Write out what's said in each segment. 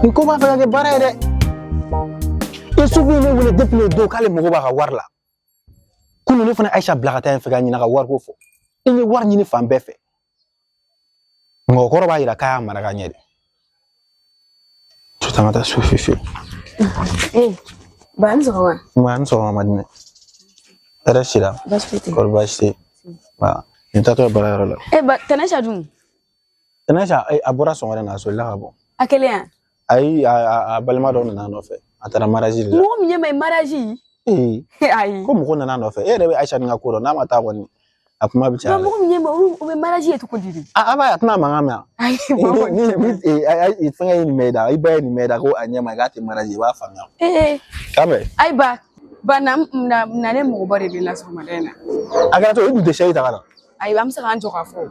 Nin ko b'a fɛ ka kɛ baara ye dɛ. Isufu ye ne wele depuis le don k'ale mago b'a ka wari la. Kunun ne fana Ayisa bila ka taa yen fɛ ka ɲina ka wariko fɔ. I ye wari ɲini fan bɛɛ fɛ. Nka o kɔrɔ b'a jira k'a y'a mara ka ɲɛ de. To an ka taa Sufi fɛ yen. Eh, ba ni sɔgɔma. Nba ni sɔgɔma Madinɛ. Hɛrɛ sira. Baasi foyi tɛ. Kɔri baasi tɛ yen. Ba, nin taatɔ ye baarayɔrɔ la. Eh ba, Tanɛsa dun? Tanɛsa, a bɔra sɔgɔmada in na, a solila ka bɔ. A kelen yan? Ayi, a balima dɔ nana a nɔfɛ. A taara mariage de la. Mɔgɔ min ɲɛ ma ye mariage? Ee. Ayi. Ko mɔgɔ nana a nɔfɛ. E yɛrɛ bɛ Ayisa nin ka ko dɔn, n'a ma taa kɔni, a kuma bɛ caya. Mɔgɔ min ɲɛ ma, olu u bɛ mariage ye cogo di de? A b'a ye, a tɛna mankan mɛn wa? Ayi, Ni fɛngɛ ye nin mɛn i da, i ba ye nin mɛn i da ko a ɲɛ ma k'a tɛ mariage ye, i b'a faamuya. Ee. K'a bɛn. Ayi ba, ba na na na ne mɔgɔba de bɛ na sɔgɔmada in na. A kɛra cogo di, i dun tɛ sɛyi ta ka na? Ayi, an bɛ se k'an jɔ k'a fɔ.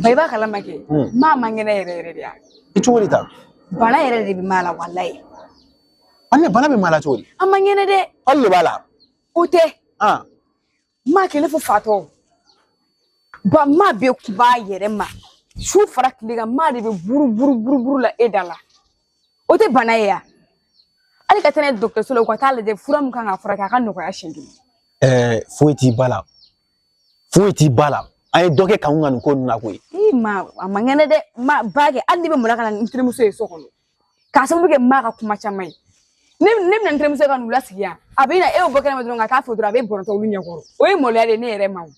Ba i b'a kalama kɛ. Maa man kɛnɛ yɛrɛ yɛrɛ de ya. I cogo di tan? Bana yɛrɛ de bɛ maa la walayi. Ne bana bɛ maa la cogo di? An man kɛnɛ dɛ. Hali de b'a la. O tɛ. Maa kɛ ne fo fatɔ. Ba maa bɛ kuma a yɛrɛ ma. Su fara tile kan maa de bɛ buru buru buru buru la e da la. O tɛ bana ye ya. Hali ka taa n'a ye dɔgɔtɔrɔso la u ka taa lajɛ fura min kan ka furakɛ a ka nɔgɔya siɲɛ kelen. Foyi t'i ba la. Foyi t'i ba la. An ye dɔ kɛ k'anw ka nin ko ninnu na koyi. Ii ma a man kɛnɛ dɛ. Ma ba kɛ hali ne bɛ maloya ka na ni n terimuso ye so kɔnɔ. K'a sababu kɛ maa ka kuma caman ye. Ne bɛna n terimuso ka n'u lasigi yan. A bɛ na e y'o bɔ kɛnɛma dɔrɔn ka taa fɔ dɔrɔn a bɛ bɔrɔtɔ olu ɲɛkɔrɔ. O ye maloya de ye ne yɛrɛ ma o.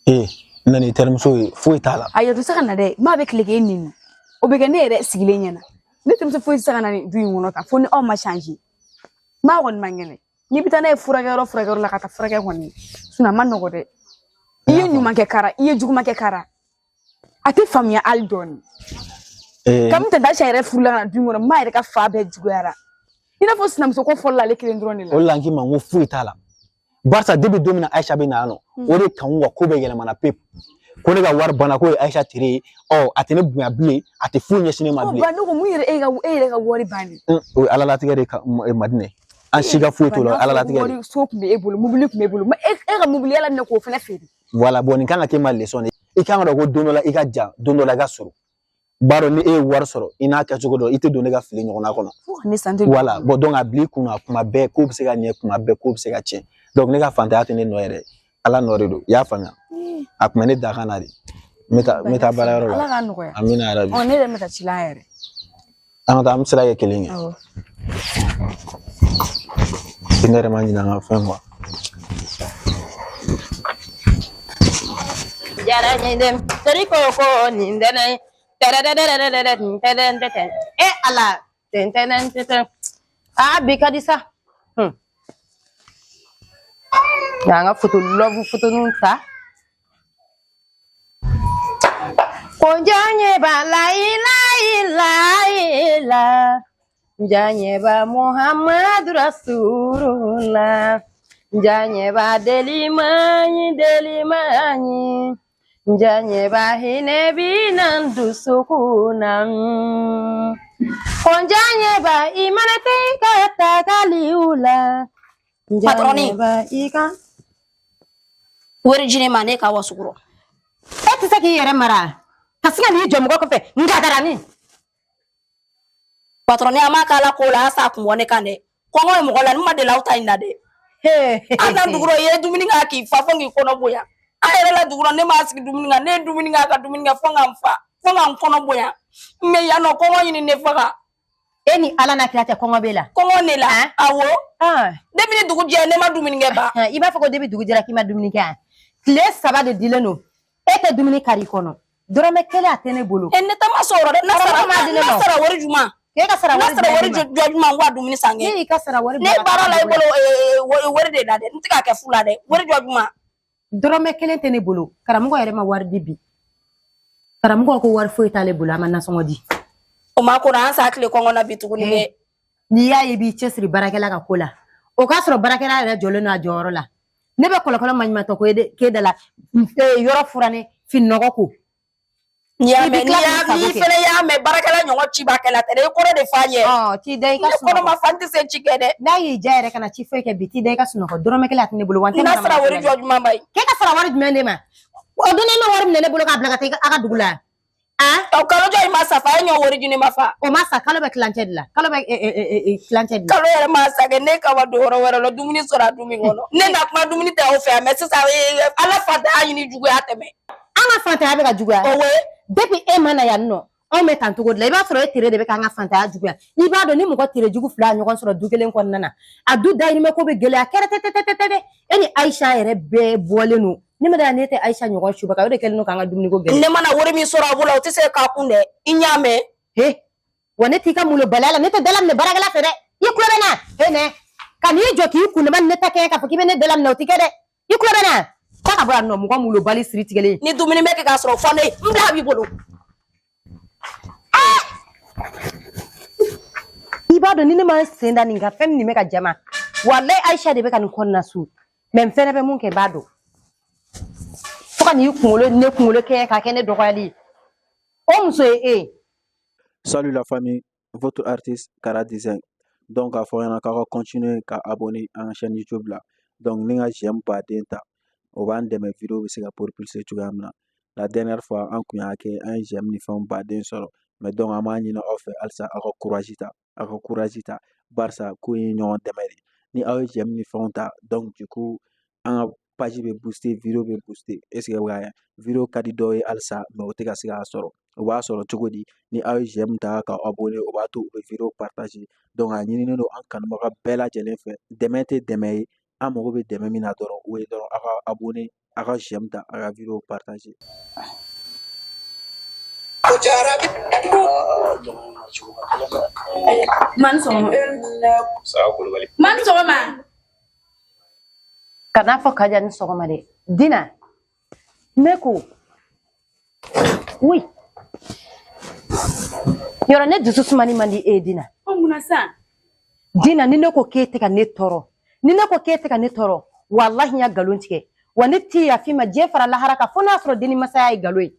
Ee, na n'i terimuso ye foyi t'a la. Ayi o tɛ se ka na dɛ. Maa bɛ tile k'e neni. O bɛ kɛ ne yɛrɛ sigilen ɲɛna. Ne terimuso foyi tɛ se ka na nin du in kɔnɔ tan fo ni aw ma changer. Maa kɔni man kɛnɛ. N'i bɛ taa n'a ye furakɛyɔrɔ la ka taa furakɛ kɔni sinon a ma nɔgɔ dɛ. I ye ɲuman kɛ kara, i ye juguman kɛ kara. A tɛ faamuya hali dɔɔni. Kabini tante Ayisa yɛrɛ furula ka na du in kɔnɔ, maa yɛrɛ ka fa bɛɛ juguyara. I n'a fɔ sinamuso ko fɔlɔla ale kelen dɔrɔn de la. O de la n k'i ma n ko foyi t'a la. Barisa depuis don min na Ayisa bɛ na yan nɔ, o de kanu ka ko bɛɛ yɛlɛmana pewu. Ko ne ka wari banna k'o ye Ayisa tere ye, ɔ a tɛ ne bonya bilen, a tɛ foyi ɲɛsin ne ma bilen. Ba ne ko mun yɛrɛ e yɛrɛ ka wari bannen? O ye Ala latigɛ de ka Madinɛ. An si ka foyi t'o la, Ala latigɛ de. So tun bɛ e bolo, mobili tun b'e bolo, e ka mobili yala minɛ k'o fana feere. Voilà, bon nin kan ka k'e ma leçon de ye. I kan ka dɔn ko don dɔ la i ka jan, don dɔ la i ka surun. B'a dɔn ni e ye wari sɔrɔ i n'a kɛcogo dɔn, i tɛ don ne ka fili ɲɔgɔnna kɔnɔ. Voilà, bon donc a bila i kunna kuma bɛɛ k'o bɛ se ka ɲɛ, kuma bɛɛ k'o bɛ se ka tiɲɛ. Donc ne ka fantanya tɛ ne nɔ yɛrɛ, Ala nɔ de don, i y'a faamuya? A tun bɛ ne dakan na de. N bɛ taa baarayɔrɔ la. Ala k'a nɔgɔya. Amina yarabi. Ne yɛrɛ bɛ taa ci la yɛrɛ. An ka taa, an bɛ sira kɛ kelen ye. Ne yɛrɛ ma ɲinɛ an ka fɛn kɔ. Jara ɲi dɛ, ko ko nin dɛnɛ, tɛrɛdɛdɛdɛdɛdɛ, nin tɛdɛn tɛ. E Ala, tɛn tɛnɛn tɛ. Aa bi ka di sa. Nka an ka foto lɔbu fotoninw ta. Ko jaɲɛba la ilaha illa jaɲɛba Muhammadu Rasulullah jaɲɛba delimaɲi delimaɲi jaɲɛba hinɛ bi nan dusukun na ko jaɲɛba i mana tɛ i ka tagaliw la jaɲɛba i ka wari di ne ma ne ka waso kɔrɔ. E tɛ se k'i yɛrɛ mara ka sin ka n'i jɔ mɔgɔ kɔfɛ nkagarani. Patɔrɔni a ma k'ala ko la a sa kun bɔ ne kan dɛ. Kɔngɔ ye mɔgɔ la ne ma deli aw ta in na dɛ. An na dugurɔ i ye dumuni k'a k'i fa fo k'i kɔnɔ bonya. An yɛrɛ la dugurɔ ne m'a sigi dumuni kan ne ye dumuni k'a ka dumuni kɛ fo ka n fa fo ka n kɔnɔ bonya. Mais yan nɔ kɔngɔ ɲini ne faga. E ni Ala n'a kira cɛ kɔngɔ b'e la. Kɔngɔ ne la awɔ. Depuis ni dugu jɛra ne ma dumuni kɛ ba. I b'a fɔ ko depuis dugu jɛra k'i ma dumuni kɛ yan. Tile 3 de dilen don e tɛ dumuni kari kɔnɔ. Dɔrɔmɛ kelen a tɛ ne bolo. E ne ta ma sɔrɔ dɛ. N'a sara wari juma. K'e ka sara wari jumɛn? N'a sara wari jɔ juma n ko a dumuni san kɛ. Ne y'i ka sara wari. Ne baara la i bolo wari de la dɛ. N tɛ k'a kɛ fu la dɛ. Wari jɔ juma. Dɔrɔmɛ kelen tɛ ne bolo. Karamɔgɔ yɛrɛ ma wari di bi. Karamɔgɔ ko wari foyi t'ale bolo, a ma nasɔngɔ di. O ma kɔnɔ an sa tile kɔngɔ na bi tuguni dɛ. N'i y'a ye i b'i cɛsiri baarakɛla ka ko la, o k'a sɔrɔ baarakɛla yɛrɛ jɔlen don a jɔyɔrɔ la. Ne bɛ kɔlɔkɔlɔ maɲumantɔ ko k'e da la, yɔrɔ furanɛ, fininɔgɔ ko. N'i y'a mɛn, n'i fɛnɛ y'a mɛn baarakɛla ɲɔgɔn cibakɛla tɛ dɛ, i kɔrɔ de f'a ɲɛ. T'i da i ka sunɔgɔ. Ne kɔnɔ ma fa, n tɛ se ci kɛ dɛ. N'a y'i diya yɛrɛ kana ci foyi kɛ bi, t'i da i ka sunɔgɔ. Dɔrɔmɛ kelen a tɛ ne bolo wa n tɛ. N'a sara wari jɔ jumɛn ba ye? K'e ka sara wari jumɛn de ma? O don ne ma wari minɛ ne bolo k'a bila ka taa a ka dugu la. Ɔ kalo jɔ in ma sa fa, e ɲɔ wari di ne ma fa. O ma sa, kalo bɛ tilancɛ de la, kalo bɛ tilancɛ de la. Kalo yɛrɛ ma sa kɛ, ne kama don yɔrɔ wɛrɛ la, dumuni sɔrɔ a dumuni kɔnɔ. Ne na kuma dumuni tɛ aw fɛ yan, mais sisan ala fantanya ɲini juguya tɛmɛ. An ka fantanya bɛ ka juguya. O ye. Depuis e ma na yan nɔ, anw bɛ tan cogo de la. I b'a sɔrɔ e tere de bɛ k'an ka fantanya juguya. I b'a dɔn ni mɔgɔ tere jugu fila ɲɔgɔn sɔrɔ du kelen kɔnɔna na, a du dayirimɛ ko bɛ gɛlɛya kɛrɛtɛtɛtɛtɛ. E ni Ayisa yɛrɛ bɛɛ bɔlen don. Ne ma d'a ne tɛ Ayisa ɲɔgɔn subaga, o de kɛlen don k'an ka dumuniko gɛlɛya. Ne mana wari min sɔrɔ a bolo, o tɛ se k'a kun dɛ. I ɲ'a mɛn. He, wa ne t'i ka molobaliya la, ne tɛ dalaminɛ baarakɛla fɛ dɛ. I tulo bɛ na? He nɛ, ka n'i jɔ k'i kundama ni ne ta kɛ k'a fɔ k'i bɛ ne dalaminɛ, o tɛ kɛ dɛ. I tulo bɛ na? Taa ka bɔ yan nɔ, mɔgɔ molobali siri tigɛlen. Ni dumuni bɛ kɛ k'a sɔrɔ fɔ ne, n bila b'i bolo. I b'a dɔn ni ne ma n sen da nin kan, fɛn min bɛ ka jama, walayi Ayisa de bɛ ka nin kɔnɔna su. Mais n fɛnɛ bɛ mun kɛ, n b'a dɔn. Fo ka n'i kunkolo ne kunkolo kɛ k'a kɛ ne dɔgɔyali ye. O muso ye e ye. Salut la famille, votre artiste Kara Design. Donc a fɔ ɲɛna k'aw ka continuer ka abonner an ka chaîne YouTube la. Donc ni ka j'aime baden ta, o b'an dɛmɛ vidéo bɛ se ka propulser cogoya min na. La dernière fois an kun y'a kɛ, an ye j'aime ni fɛnw baden sɔrɔ. Mais donc an b'a ɲini aw fɛ halisa aw ka courage ta, aw ka courage ta. Barisa ko in ye ɲɔgɔn dɛmɛ de. Ni aw ye j'aime ni fɛnw ta, donc du coup an ka page bɛ booster, vidéo bɛ booster. Est ce que bɛ ka vidéo ka di dɔw ye halisa, mais o tɛ ka se k'a sɔrɔ. O b'a sɔrɔ cogo di? Ni aw ye j'aime ta ka abonner, o b'a to u bɛ vidéo partager. Donc a ɲininen don an kanubaga bɛɛ lajɛlen fɛ, dɛmɛ tɛ dɛmɛ ye, an mago bɛ dɛmɛ min na dɔrɔn, o ye dɔrɔn aw ka abonner, aw ka j'aime ta, aw ka vidéo partager. Mani sɔgɔma. Mani sɔgɔma. Kana fɔ Kaja ni sɔgɔma dɛ. Dina, ne ko, oui. Yɔrɔ ne dusu sumani man di e ye Dina. O mun na sisan? Dina, ni ne ko k'e tɛ ka ne tɔɔrɔ, ni ne ko k'e tɛ ka ne tɔɔrɔ, walahi n y'a nkalon tigɛ. Wa ne t'i yafa i ma diɲɛ fara lahara kan, fo n'a sɔrɔ denni masaya ye nkalon ye.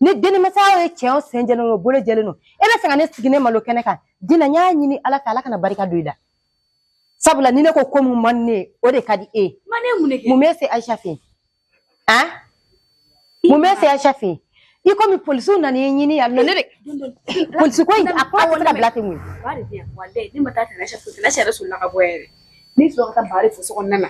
Ni denni masaya ye cɛ o sen jɛlen don, bolo jɛlen don, e bɛ fɛ ka ne sigi ne malo kɛnɛ kan. Dina, n y'a ɲini Ala fɛ, Ala kana barika don i la. Sabula ni ne ko ko mun man di ne ye, o de ka di e ye. Ma ne mun de kɛ? Mun bɛ se Ayisa fɛ yen? Han? Mun bɛ se Ayisa fɛ yen? I komi polisiw nana i ɲini yan nɔ, ne de polisi ko in a kuma tɛ se ka bila ten koyi. Ba de bɛ yan, walayi ne ma taa Tanasha fo, Tanasha yɛrɛ solila ka bɔ yɛrɛ. Ne sɔrɔ ka taa ba de fo so kɔnɔna na.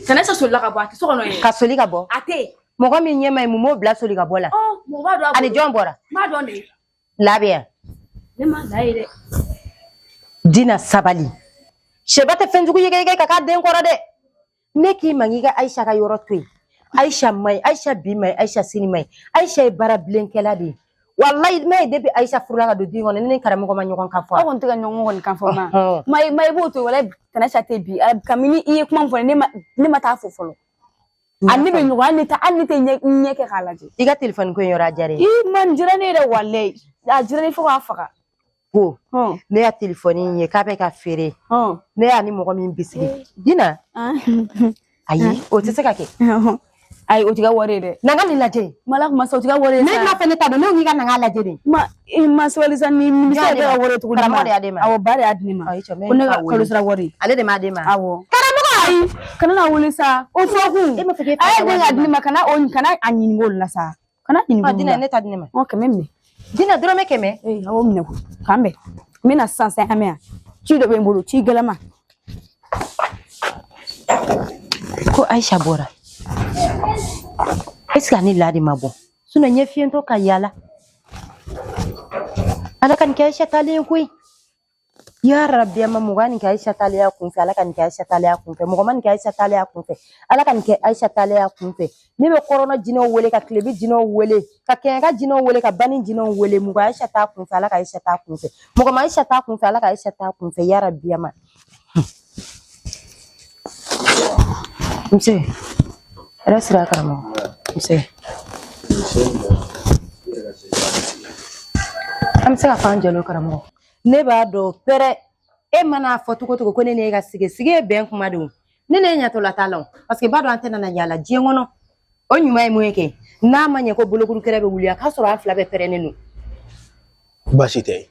Tanasha solila ka bɔ, a tɛ so kɔnɔ yɛrɛ. Ka soli ka bɔ. A tɛ yen. Mɔgɔ min ɲɛ ma ɲi, mun b'o bila soli ka bɔ la? Ɔ, mɔgɔ b'a dɔn a bolo. Ani jɔn bɔra? N b'a dɔn de. Labɛn yan. Ne ma la ye dɛ. Dina, sabali. Sɛba tɛ fɛnjugu yɛgɛyɛgɛ ka k'a den kɔrɔ dɛ. Ne k'i ma k'i ka Ayisa ka yɔrɔ to yen. Ayisa ma ɲi, Ayisa bi ma ɲi, Ayisa sini ma ɲi. Ayisa ye baara bilenkɛla de ye. Walayi, ne ye depuis Ayisa furula ka don du in kɔnɔ, ne ni karamɔgɔ ma ɲɔgɔn kan fɔ. Aw kɔni tɛ ka ɲɔgɔn kɔni kan fɔ ma. Ma i b'o to yen, walayi Tanasha tɛ bi. Kabini i ye kuma min fɔ ne ma taa fo fɔlɔ. A ne bɛ ɲɔgɔn, hali ne tɛ hali ne tɛ ɲɛ kɛ k'a lajɛ. I ka telefɔni ko in yɔrɔ a diyara n ye. I ma nin diyara ne yɛrɛ walayi. A diyara ne fo k'a faga. Ko ne y'a telefɔni in ye k'a bɛ ka feere. Ne y'a ni mɔgɔ min bisigi. Dina. Ayi, o tɛ se ka kɛ. Ayi, o t'i ka wari ye dɛ. Na n ka nin lajɛ. Mala kuma sa, o t'i ka wari ye sa. Ne ma fɛ ne ta dɔn, ne ko k'i ka na n k'a lajɛ de. Ma i ma sabali sa, ni bɛ se ka kɛ ka wari ye cogo di? Karamɔgɔ de y'a d'e ma. Awɔ, ba de y'a di ne ma. Ko ne ka kalo sara wari. Ale de m'a d'e ma. Awɔ. Karamɔgɔ! Ayi, kana na wele sa. O fɔ kun. E ma fɔ k'e fa A ye den ka di ne ma, kana o kana a ɲininka o la sa. Kana ɲininka o la. Dina, ne ta di ne ma. Ɔ, 100 minɛ. Dina, dɔrɔmɛ 100. Ee, awɔ minɛ ko. K'an bɛn. N bɛ na sisan sisan, an bɛ yan. Ci dɔ bɛ n bolo, ci gɛlɛma. Ko Ayisa bɔra. Est-ce que ani la de ma bɔ? Sinon ɲɛ fiyentɔ ka yaala. Ala ka nin kɛ Ayisa talen koyi. Ya Rabbi, ma mɔgɔ nin kɛ Ayisa talen ya kun fɛ, Ala ka nin kɛ Ayisa talen ya kun fɛ, mɔgɔ ma nin kɛ Ayisa talen ya kun fɛ, Ala ka nin kɛ Ayisa talen ya kun fɛ. Ne bɛ kɔrɔnɔ jinɛw wele, ka tilebi jinɛw wele, ka kɛɲɛka jinɛw wele, ka bani jinɛw wele, mɔgɔ Ayisa t'a kun fɛ, Ala ka Ayisa t'a kun fɛ, mɔgɔ ma Ayisa t'a kun fɛ, Ala ka Ayisa t'a kun fɛ, ya Rabbi ma. Nse, hɛrɛ sira karamɔgɔ. Nse. An bɛ se ka fɔ an jalo karamɔgɔ. Ne b'a dɔn pɛrɛ, e mana fɔ cogo cogo ko ne n'e ka sigi, sigi ye bɛn kuma de o. Ne n'e ɲɛtɔla t'a la o, parce que b'a dɔn an tɛna na yaala diɲɛ kɔnɔ. O ɲuman ye mun ye kɛ? N'a ma ɲɛ ko bolokuru kɛrɛ bɛ wuli, a k'a sɔrɔ an fila bɛɛ pɛrɛnnen don. Baasi tɛ.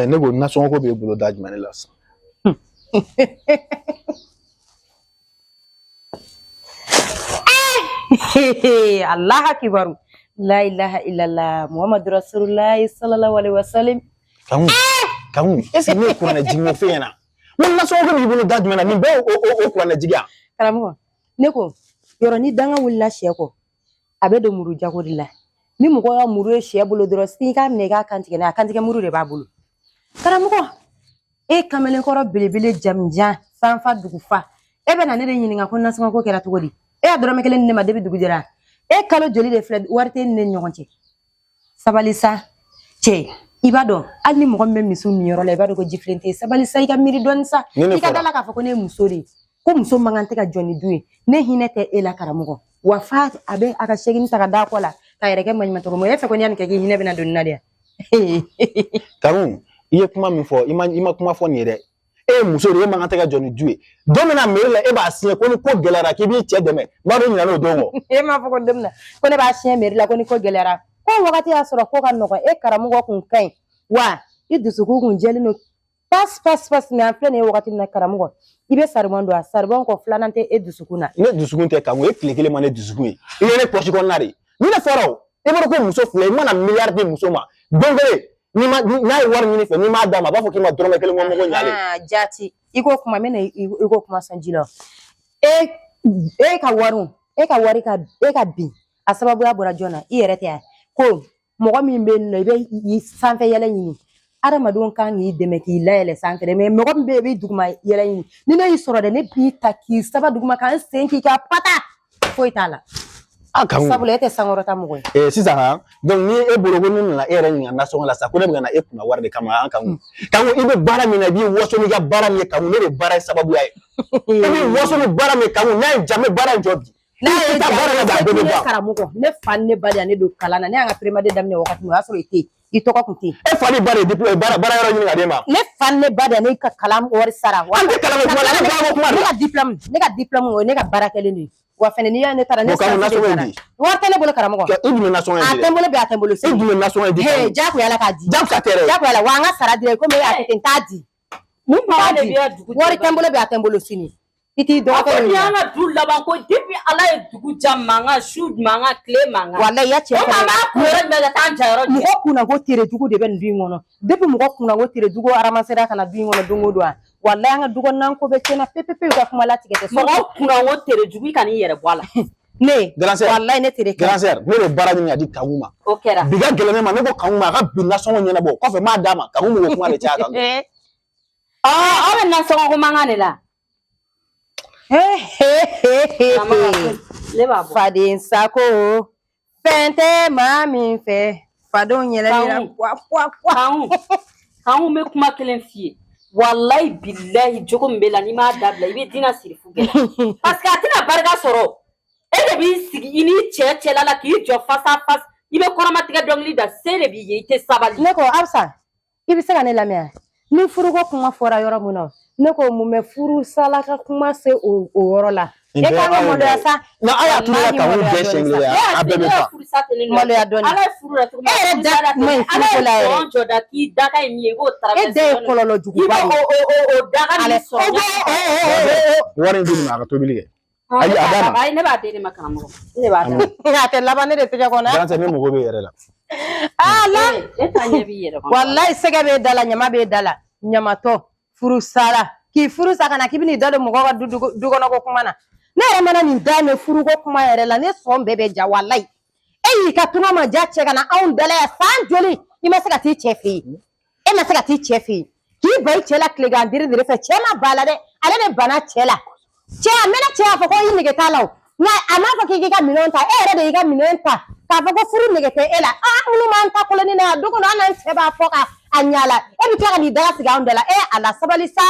Ne ko nasɔngɔ ko b'e bolo da jumɛn de la sisan? Allahu akibaru. La ilaha illallah Muhammadu Rasulullah sallallahu alaihi wasallam. Kanku, Kanku, est ce que ne ye kuranɛ jigin ko f'e ɲɛna? N ko nasɔngɔ ko b'i bolo da jumɛn na nin bɛɛ o kuranɛ jigi yan. Karamɔgɔ, ne ko yɔrɔ ni danga wulila sɛ kɔ, a bɛ don muru jago de la. Ni mɔgɔ ka muru ye sɛ bolo dɔrɔn, i k'a minɛ i k'a kantigɛ n'a ye, a kantigɛ muru de b'a bolo. Karamɔgɔ, e kamalenkɔrɔ belebele jamujan sanfa dugufa, e bɛ na ne de ɲininka ko nasɔngɔ ko kɛra cogo di? E y'a dɔrɔmɛ kelen di ne ma depuis dugu jɛra. E kalo joli de filɛ wari tɛ ne ni ɲɔgɔn cɛ? Sabali sa cɛ, i b'a dɔn hali ni mɔgɔ min bɛ misiw min yɔrɔ la, i b'a dɔn ko jifilen tɛ yen. Sabali sa, i ka miiri dɔɔni sa. I ka da la k'a fɔ ko ne ye muso de ye, ko muso man kan tɛ ka jɔ ni du ye. Ne hinɛ tɛ e la karamɔgɔ. Wa fa a bɛ a ka segin ta ka d'a kɔ la k'a yɛrɛ kɛ maɲumantɔ mɔgɔ. E fɛ ko n'i y'a nin kɛ k'i hinɛ bɛna don nin na de yan? Kanku, i ye kuma min fɔ, i ma kuma fɔ nin ye dɛ. E ye muso de ye, e man kan tɛ ka jɔ ni du ye. Don min na mairie la e b'a signé ko ni ko gɛlɛyara k'i b'i cɛ dɛmɛ, n b'a dɔn i ɲinɛna o don kɔ. E m'a fɔ ko don min na ko ne b'a signé mairie la ko ni ko gɛlɛyara, ko wagati y'a sɔrɔ ko ka nɔgɔn, e karamɔgɔ kun ka ɲi wa i dusukun kun jɛlen don pas pas pas. Mais an filɛ nin ye wagati min na karamɔgɔ, i bɛ saribɔn don a saribɔn kɔ filanan tɛ e dusukun na. Ne dusukun tɛ Kanku, e tile kelen ma ne dusukun ye. I ye ne pɔsi kɔnɔna de ye. Ni ne fɔra o, e b'a dɔn ko muso filɛ, i mana miliyari di muso ma don kelen, n'i ma n'a ye wari ɲini fɛ, n'i m'a d'a ma, a b'a fɔ k'i ma dɔrɔmɛ kelen kɔ mɔgɔ ɲalen. Jaati i ko kuma, n bɛna i ko kuma sɔn ji la. E ka wari, e ka wari ka e ka bin, a sababuya bɔra jɔn na? I yɛrɛ tɛ yan ko mɔgɔ min bɛ yen nɔ, i bɛ i sanfɛ yɛlɛ ɲini. Adamadenw kan k'i dɛmɛ k'i layɛlɛ sanfɛ dɛ, mais mɔgɔ min bɛ yen, i bɛ duguma yɛlɛ ɲini. Ni ne y'i sɔrɔ dɛ, ne b'i ta k'i saba duguma k'an sen k'i ka pata, foyi t'a la. A Kanku, sabula e tɛ sankɔrɔta mɔgɔ ye. Sisan han, donc ni e bolo ko ne nana e yɛrɛ ɲininka nasɔngɔ la sa, ko ne bɛ ka na e kunna wari de kama. An Kanku, Kanku, i bɛ baara min na, i b'i waso n'i ka baara min ye. Kanku, ne de baara ye sababuya ye. I b'i waso ni baara min ye Kanku, n'a ye ja, n bɛ baara in jɔ bi. N'a ye taa baara la, a bɛɛ bɛ ne ban. Karamɔgɔ, ne fa ni ne ba de ya ne don kalan na. Ne y'an ka première daminɛ wagati min, o y'a sɔrɔ i tɛ yen, i tɔgɔ kun tɛ yen. E fa ni ba de ye diplôme baara yɔrɔ ɲini ka d'e ma. Ne fa ni ne ba de ya ne ka kalan wari sara. An tɛ kalan ko kuma la, an bɛ baara ko kuma de Ne la. ka diplôme, ne ka diplôme, o ye ne ka baara kɛlen de ye. Wa fɛnɛ n'i y'a ne taara ne Bon, Kanku, sara de nasɔngɔ ye taara. di. Wari tɛ ne bolo karamɔgɔ. I dun bɛ nasɔngɔ A in di tɛ dɛ. n bolo bi, a tɛ n bolo I sini. dun bɛ nasɔngɔ in di He, Kanku. jagoya la k'a di. Jagosa tɛ dɛ. Jagoya la wa, an ka sara dira komi e y'a kɛ ten, n t'a di. Mun N t'a mankan de di. bɛ dugu Wari tɛ n bolo bi, a tɛ n bolo sini. I t'i A dɔgɔkɛ ko nin ɲininka. y'an ka du laban ko depuis Ala ye dugu ja mankan, su mankan, tile mankan. Walayi i ya cɛ O maa b'a kun yɔrɔ jumɛn ka taa an ja yɔrɔ jumɛn? Mɔgɔ kunnako tere jugu de bɛ nin du in kɔnɔ. Depuis mɔgɔ kunnako tere jugu aramasera ka na du in kɔnɔ don o don, a walayi an ka du kɔnɔna ko bɛɛ tiɲɛna pewu pewu. Ka kuma latigɛ tɛ. Mɔgɔ kunnako tere jugu, i kan'i yɛrɛ bɔ a la. Ne Grand sœur. walayi ne tere Grand sœur, ne de baara ɲini ka di Kanku ma. O kɛra. Bi ka gɛlɛn ne ma, ne ko Kanku ma a ka bi nasɔngɔ ɲɛnabɔ, kɔfɛ n b'a d'a ma. Kanku m'o kuma de caya kan. Aw bɛ nasɔngɔ ko mankan de la. Ne b'a bɔ. Faden sako fɛn tɛ maa min fɛ, fadenw yɛlɛlira Kanku. kwa kwa kwa. Kanku, Kanku, n bɛ kuma kelen f'i ye. Walayi bilayi, jogo min b'e la, n'i m'a dabila, i bɛ dina siri fu gɛlɛn. Parce que a tɛna barika sɔrɔ. E de b'i sigi i n'i cɛ cɛla la k'i jɔ face à face. I bɛ kɔrɔmatigɛ dɔnkili da, se de b'i ye, i tɛ sabali. Ne ko Absa, i bɛ se ka ne lamɛn wa? Ni furuko kuma fɔra yɔrɔ min na, ne ko mun bɛ furu sala ka kuma se o yɔrɔ la? Nin E bɛɛ kan ka aw yɛrɛ maloya ye. sa. Na aw y'a turu ka Walahi Kanku maloya bɛɛ dɔɔni siɲɛ sa. kelen, a bɛɛ bɛ ban. Furusa tɛ ne nɔ ye. Maloya dɔɔni. Ala ye furu la cogo min E yɛrɛ na, da furusa la kuma in tɛ. Ala furuko ye la yɛrɛ. jɔn jɔ da k'i daga ye min ye, i b'o E traverser da ye dɔɔni. kɔlɔlɔ I juguba b'o de ye. o daga min Ale- sɔrɔ. Wari in di nin ma, a ka tobili kɛ. Ayi, a d'a ma. Ayi, ne b'a di ne ma karamɔgɔ. Ne de b'a d'a ma. A tɛ laban ne de tɛgɛ kɔnɔ. Grand sœur, ne mago bɛ yɛrɛ la. Ala. E ta ɲɛ b'i yɛrɛ kɔnɔ. Walayi sɛgɛ b'e da la, ɲama b'e da la. Ɲamatɔ furu sala k'i furu sa ka na k'i bɛ n'i da don mɔgɔw ka du du kɔnɔ ko kuma na. Ne yɛrɛ mana nin da mɛn furuko kuma yɛrɛ la, ne sɔn bɛɛ bɛ ja walayi. E y'i ka tunga ma ja cɛ ka na anw dala yan san joli, i ma se ka t'i cɛ fɛ yen. E ma se ka t'i cɛ fɛ yen k'i ban i cɛ la tilegan diri diri fɛ. Cɛ ma ba la dɛ, ale de banna cɛ la. Cɛ a mɛnna, cɛ y'a fɔ ko i nege t'a la o, nka a m'a fɔ k'i k'i ka minɛnw ta. E yɛrɛ de y'i ka minɛn ta k'a fɔ ko furu nege tɛ e la. An minnu b'an ta koloni na yan don o don, an n'an cɛ b'a fɔ ka a ɲa la, e bɛ tila ka n'i daga sigi anw da la. E ala sabali sa,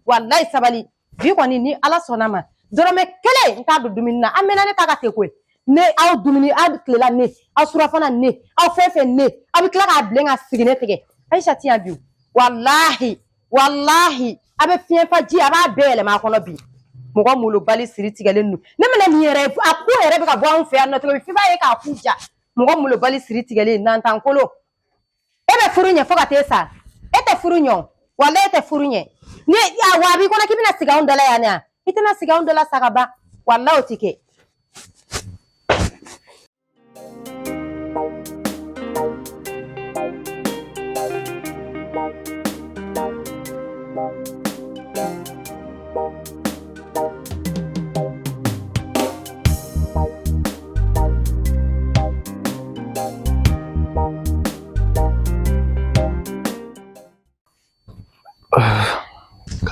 walayi sabali. Bi kɔni ni Ala sɔnna ma, dɔrɔmɛ kelen n t'a don dumuni na. An mɛnna ne ta ka ten koyi. Ne aw dumuni, aw tilela ne, aw surafana ne, aw fɛn fɛn ne, aw bɛ tila k'a bilen ka sigi ne tigɛ. Ayisa ti yan bi, walahi walahi a bɛ fiɲɛfa ji, a b'a bɛɛ yɛlɛma a kɔnɔ bi. Mɔgɔ molobali siri tigɛlen don. Ne mana nin yɛrɛ, a ko yɛrɛ bɛ ka bɔ anw fɛ yan nɔ cogo min, f'i b'a ye k'a ku ja. Mɔgɔ molobali siri tigɛlen nantankolo. E bɛ furu ɲɛ fo ka t'e sa, e tɛ furu ɲɛ o, walayi e tɛ furu ɲɛ. Ni a wa a b'i kɔnɔ k'i bɛna sigi anw da la yan nɔ, i tɛna sigi anw da la sa ka ban, walayi o ti kɛ.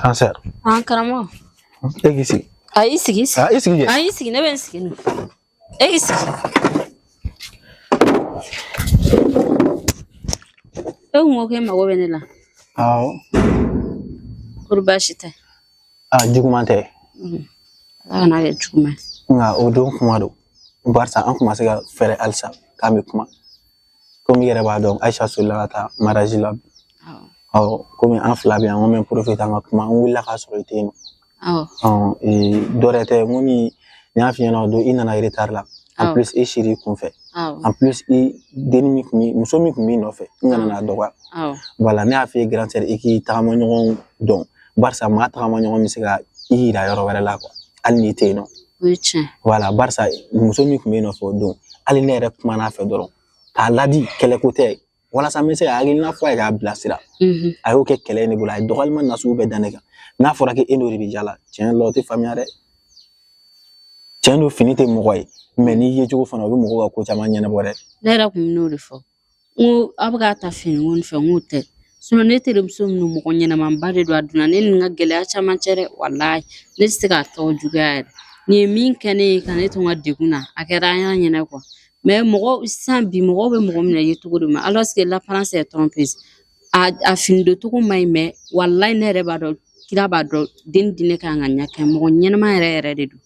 Grande sœur. An karamɔgɔ. E k'i sigi. A y'i sigi sigi. A i sigi kɛ. A y'i sigi, ne bɛ n sigi nin. E k'i sigi. E kun ko k'e mago bɛ ne la. Awɔ. Kori baasi tɛ? A juguman tɛ. Ala kana kɛ juguman ye. Nka o don kuma don. Barisa an kun ma se ka fɛɛrɛ halisa k'an bɛ kuma. Komi i yɛrɛ b'a dɔn, Ayisa solila ka taa mariage la. Awɔ, komi an fila bɛ yan, n ko n bɛ profiter an ka kuma. N wulila k'a sɔrɔ i tɛ yen nɔ. Awɔ. Dɔ wɛrɛ tɛ, n ko min n y'a f'i ɲɛna o don i nana retard la. En plus i sir'i kunfɛ. En plus i denni min kun b'i muso min kun b'i nɔfɛ, n kana n'a dɔgɔya. Voilà, ne y'a f'i ye grande sœur i k'i tagama ɲɔgɔn dɔn. Barisa maa tagama ɲɔgɔn bɛ se ka i yira yɔrɔ wɛrɛ la quoi. Hali n'i tɛ yen nɔ. O ye tiɲɛ. Voilà, barisa muso min kun b'i nɔfɛ o don, hali ne yɛrɛ kumana a fɛ dɔrɔn k'a ladi, kɛlɛko tɛ, walasa n bɛ se ka hakilina fɔ a ye k'a bilasira. A y'o kɛ kɛlɛ ye ne bolo, a ye dɔgɔyalima nasugu bɛɛ da ne kan. N'a fɔra k'e n'o de bɛ jala, tiɲɛ la o tɛ faamuya dɛ. Tiɲɛ don, fini tɛ mɔgɔ ye, mais n'i ye cogo fana, o bɛ mɔgɔw ka ko caman ɲɛnabɔ dɛ. Ne yɛrɛ kun bɛn'o de fɔ. N ko aw bɛ k'a ta fini ko nin fɛ, n k'o tɛ. Sinon ne terimuso minnu mɔgɔ ɲɛnamaba de don, a donna ne ni n ka gɛlɛya caman cɛ dɛ, walayi. Ne tɛ se k'a tɔgɔ juguya yɛrɛ. Nin ye min kɛ ne ye ka ne to n ka degun na, a kɛra an y'a ɲɛna quoi. Mais mɔgɔ sisan bi mɔgɔw bɛ mɔgɔ minɛ ye cogo de ma, alors que l'apparence est trompeuse. A fini don cogo man ɲi, mais walayi ne yɛrɛ b'a dɔn, kira b'a dɔn, den di ne kan ka ɲɛ kɛ mɔgɔ ɲɛnama yɛrɛ yɛrɛ de don.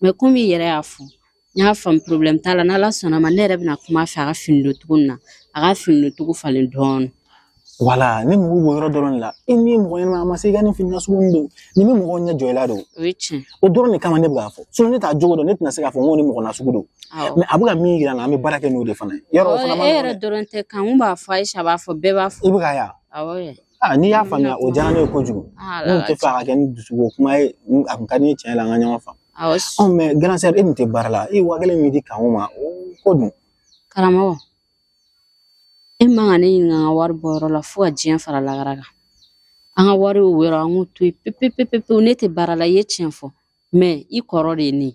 Mais komi i yɛrɛ y'a fɔ, n y'a faamu, problème t'a la. N'Ala sɔnna ma, ne yɛrɛ bɛna kuma a fɛ a ka fini don cogo nin na, a ka fini don cogo falen dɔɔnin. Voilà, ne mago b'o yɔrɔ dɔrɔn de la. I ni ye mɔgɔ ɲɛnama, a ma se i ka nin fini nasugu min don, nin bɛ mɔgɔw ɲɛ jɔ i la de o. O ye tiɲɛ. O dɔrɔn de kama ne bɛ k'a fɔ. Sinon ne t'a jogo dɔn, ne tɛna se k'a fɔ n ko ni mɔgɔ nasugu don. Mais a bɛ ka min yira n na, an bɛ baara kɛ n'o de fana ye. Yɔrɔ o fana ma E nɔgɔn yɛrɛ dɛ. dɔrɔn tɛ, Kanku b'a fɔ, Ayisa b'a fɔ, bɛɛ b'a fɔ. I bɛ k'a ye wa? Awɔ. Aa, n'i y'a faamuya, o diyara ne ye kojugu. Ah, N kun tɛ fɛ a ka kɛ ni dusukun kuma ye, a kun ka di n ye tiɲɛ la an ka ɲɔgɔn faamu. Awɔ. Ɔ mais grande sœur, e dun tɛ baara la, e ye 5000 min di Kanku ma, o ko dun. Karamɔgɔ, e man ka ne ɲininka an ka wari bɔyɔrɔ la fo ka diɲɛ fara lagara kan. An ka wari o yɔrɔ, an k'o to yen pewu pewu pewu pewu. Ne tɛ baara la, i ye tiɲɛ fɔ, mais i kɔrɔ de ye ne